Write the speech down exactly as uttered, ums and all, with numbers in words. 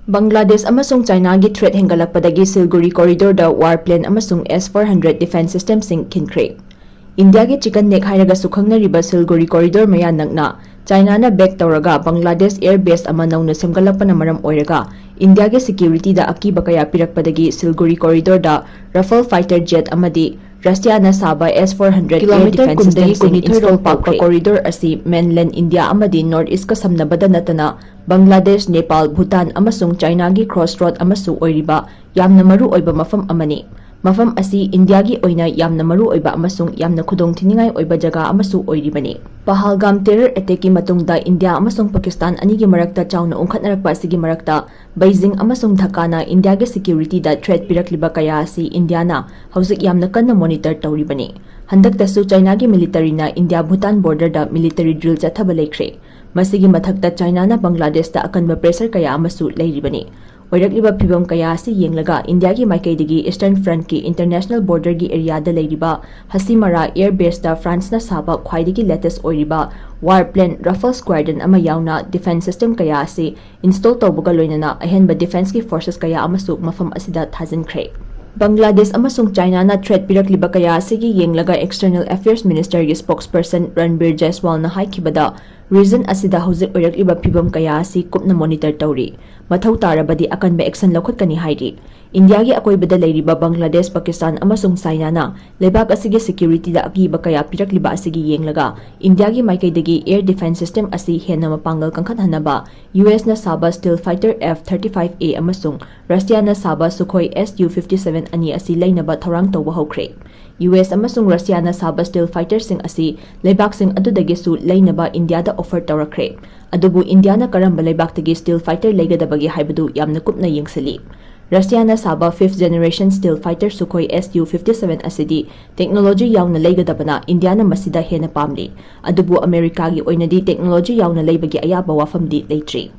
ꯕꯪꯒ꯭ꯂꯥꯗꯦꯁ ꯑꯃꯁꯨꯡ ꯆꯥꯏꯅꯥꯒꯤ threat ꯍꯦꯟꯒꯠꯂꯛꯄꯗꯒꯤ ꯁꯤꯜꯒꯨꯔꯤ corridor ꯗ war plane ꯑꯃꯁꯨꯡ S four hundred defence system ꯁꯤꯡ ꯈꯤꯟꯈ꯭ꯔꯦ꯫ ꯏꯟꯗꯤꯌꯥꯒꯤ chicken neck ꯍꯥꯏꯔꯒꯁꯨ ꯈꯪꯅꯔꯤꯕ ꯁꯤꯜꯒꯨꯔꯤ corridor ꯃꯌꯥ ꯅꯛꯅ ꯆꯥꯏꯅꯥꯅ back ꯇꯧꯔꯒ ꯕꯪꯒ꯭ꯂꯥꯗꯦꯁ air base ꯑꯃ ꯅꯧꯅ ꯁꯦꯝꯒꯠꯂꯛꯄꯅ ꯃꯔꯝ ꯑꯣꯏꯔꯒ ꯏꯟꯗꯤꯌꯥꯒꯤ security ꯗ ꯑꯀꯤꯕ ꯀꯌꯥ ꯄꯤꯔꯛꯄꯗꯒꯤ ꯁꯤꯜꯒꯨꯔꯤ corridor ꯗ Rafale fighter jet ꯑꯃꯗꯤ ꯔꯁꯤꯌꯥꯅ ꯁꯥꯕ S four hundred air defence system ꯁꯤꯡ install ꯇꯧꯈ꯭ꯔꯦ꯫ Kilometer ꯀꯨꯟꯗꯒꯤ ꯀꯨꯟꯅꯤꯊꯣꯏ ꯔꯣꯝ ꯄꯥꯛꯄ corridor ꯑꯁꯤ mainland ꯏꯟꯗꯤꯌꯥ ꯑꯃꯗꯤ north east ꯀ ꯁꯝꯅꯕꯗ ꯅꯠꯇꯅ ꯕꯪꯒ꯭ꯂꯥꯗꯦꯁ, ꯅꯦꯄꯥꯜ, ꯚꯨꯇꯥꯟ ꯑꯃꯁꯨꯡ ꯆꯥꯏꯅꯥꯒꯤ crossroad ꯑꯃꯁꯨ ꯑꯣꯏꯔꯤꯕ ꯌꯥꯝꯅ ꯃꯔꯨ ꯑꯣꯏꯕ ꯃꯐꯝ ꯑꯃꯅꯤ꯫ ꯃꯐꯝ ꯑꯁꯤ ꯏꯟꯗꯤꯌꯥꯒꯤ ꯑꯣꯏꯅ ꯌꯥꯝꯅ ꯃꯔꯨ ꯑꯣꯏꯕ ꯑꯃꯁꯨꯡ ꯌꯥꯝꯅ ꯈꯨꯗꯣꯡꯊꯤꯅꯤꯡꯉꯥꯏ ꯑꯣꯏꯕ ꯖꯒꯥ ꯑꯃꯁꯨ ꯑꯣꯏꯔꯤꯕꯅꯤ꯫ ꯄꯍꯜꯒꯥꯝ terror attack ꯀꯤ ꯃꯇꯨꯡꯗ ꯏꯟꯗꯤꯌꯥ ꯑꯃꯁꯨꯡ ꯄꯥꯀꯤꯁꯇꯥꯟ ꯑꯅꯤꯒꯤ ꯃꯔꯛꯇ ꯆꯥꯎꯅ ꯎꯪꯈꯠꯅꯔꯛꯄ ꯑꯁꯤꯒꯤ ꯃꯔꯛꯇ ꯕꯩꯖꯤꯡ ꯑꯃꯁꯨꯡ ꯙꯥꯀꯥꯅ ꯏꯟꯗꯤꯌꯥꯒꯤ security ꯗ threat ꯄꯤꯔꯛꯂꯤꯕ ꯀꯌꯥ ꯑꯁꯤ ꯏꯟꯗꯤꯌꯥꯅ ꯍꯧꯖꯤꯛ ꯌꯥꯝꯅ ꯀꯟꯅ monitor ꯇꯧꯔꯤꯕꯅꯤ꯫ ꯍꯟꯗꯛꯇꯁꯨ ꯆꯥꯏꯅꯥꯒꯤ military ꯅ ꯏꯟꯗꯤꯌꯥ ꯚꯨꯇꯥꯟ border ꯗ military drill ꯆꯠꯊꯕ ꯂꯩꯈ꯭ꯔꯦ꯫ ꯃꯁꯤꯒꯤ ꯃꯊꯛꯇ ꯆꯥꯏꯅꯥꯅ ꯕꯪꯒ꯭ꯂꯥꯗꯦꯁꯇ ꯑꯀꯟꯕ pressure ꯀꯌꯥ ꯑꯃꯁꯨ ꯂꯩꯔꯤꯕꯅꯤ꯫ ꯑꯣꯏꯔꯛꯂꯤꯕ ꯐꯤꯚꯝ ꯀꯌꯥ ꯑꯁꯤ ꯌꯦꯡꯂꯒ ꯏꯟꯗꯤꯌꯥꯒꯤ ꯃꯥꯏꯀꯩꯗꯒꯤ Eastern Front ꯀꯤ international border ꯒꯤ area ꯗ ꯂꯩꯔꯤꯕ ꯍꯁꯤꯃꯥꯔꯥ air base ꯇ France ꯅ ꯁꯥꯕ ꯈ꯭ꯋꯥꯏꯗꯒꯤ latest ꯑꯣꯏꯔꯤꯕ war plane Rafale Squadron ꯑꯃ ꯌꯥꯎꯅ defence system ꯀꯌꯥ ꯑꯁꯤ install ꯇꯧꯕꯒ ꯂꯣꯏꯅꯅ ꯑꯍꯦꯟꯕ defence ꯀꯤ forces ꯀꯌꯥ ꯑꯃꯁꯨ ꯃꯐꯝ ꯑꯁꯤꯗ ꯊꯥꯖꯤꯟꯈ꯭ꯔꯦ꯫ ꯕꯪꯒ꯭ꯂꯥꯗꯦꯁ ꯑꯃꯁꯨꯡ ꯆꯥꯏꯅꯥꯅ threat ꯄꯤꯔꯛꯂꯤꯕ ꯀꯌꯥ ꯑꯁꯤꯒꯤ ꯌꯦꯡꯂꯒ External Affairs Minister ꯒꯤ spokesperson ꯔꯟꯕꯤꯔ ꯖꯥꯏꯁꯋꯥꯜꯅ ꯍꯥꯏꯈꯤꯕꯗ, region ꯑꯁꯤꯗ ꯍꯧꯖꯤꯛ ꯑꯣꯏꯔꯛꯂꯤꯕ ꯐꯤꯚꯝ ꯀꯌꯥ ꯑꯁꯤ ꯀꯨꯞꯅ monitor ꯇꯧꯔꯤ꯫ ꯃꯊꯧ ꯇꯥꯔꯕꯗꯤ ꯑꯀꯟꯕ action ꯂꯧꯈꯠꯀꯅꯤ ꯍꯥꯏꯔꯤ꯫ ꯏꯟꯗꯤꯌꯥꯒꯤ ꯑꯀꯣꯏꯕꯗ ꯂꯩꯔꯤꯕ ꯕꯪꯒ꯭ꯂꯥꯗꯦꯁ, ꯄꯥꯀꯤꯁꯇꯥꯟ ꯑꯃꯁꯨꯡ ꯆꯥꯏꯅꯥꯅ ꯂꯩꯕꯥꯛ ꯑꯁꯤꯒꯤ security ꯗ ꯑꯀꯤꯕ ꯀꯌꯥ ꯄꯤꯔꯛꯂꯤꯕ ꯑꯁꯤꯒꯤ ꯌꯦꯡꯂꯒ, ꯏꯟꯗꯤꯌꯥꯒꯤ ꯃꯥꯏꯀꯩꯗꯒꯤ air defence system ꯑꯁꯤ ꯍꯦꯟꯅ ꯃꯄꯥꯡꯒꯜ ꯀꯟꯈꯠꯍꯟꯅꯕ U S ꯅ ꯁꯥꯕ stealth fighter F thirty-five A ꯑꯃꯁꯨꯡ ꯔꯁꯤꯌꯥꯅ ꯁꯥꯕ Sukhoi S U fifty-seven ꯑꯅꯤ ꯑꯁꯤ ꯂꯩꯅꯕ ꯊꯧꯔꯥꯡ ꯇꯧꯕ ꯍꯧꯈ꯭ꯔꯦ꯫ U S ꯑꯃꯁꯨꯡ ꯔꯁꯤꯌꯥꯅ ꯁꯥꯕ stealth fighter ꯁꯤꯡ ꯑꯁꯤ ꯂꯩꯕꯥꯛꯁꯤꯡ ꯑꯗꯨꯗꯒꯤꯁꯨ ꯂꯩꯅꯕ ꯏꯟꯗꯤꯌꯥꯗ offer ꯇꯧꯔꯛꯈ꯭ꯔꯦ꯫ ꯑꯗꯨꯕꯨ ꯏꯟꯗꯤꯌꯥꯅ ꯀꯔꯝꯕ ꯂꯩꯕꯥꯛꯇꯒꯤ stealth fighter ꯂꯩꯒꯗꯕꯒꯦ ꯍꯥꯏꯕꯗꯨ ꯌꯥꯝꯅ ꯀꯨꯞꯅ ꯌꯦꯡꯁꯤꯜꯂꯤ꯫ ꯔꯁꯤꯌꯥꯅ ꯁꯥꯕ fifth generation stealth fighter Sukhoi S U fifty-seven ꯑꯁꯤꯗꯤ technology ꯌꯥꯎꯅ ꯂꯩꯒꯗꯕꯅ ꯏꯟꯗꯤꯌꯥꯅ ꯃꯁꯤꯗ ꯍꯦꯟꯅ ꯄꯥꯝꯂꯤ꯫ ꯑꯗꯨꯕꯨ ꯑꯃꯦꯔꯤꯀꯥꯒꯤ ꯑꯣꯏꯅꯗꯤ technology ꯌꯥꯎꯅ ꯂꯩꯕꯒꯤ ꯑꯌꯥꯕ ꯋꯥꯐꯝꯗꯤ ꯂꯩꯇ꯭ꯔꯤ꯫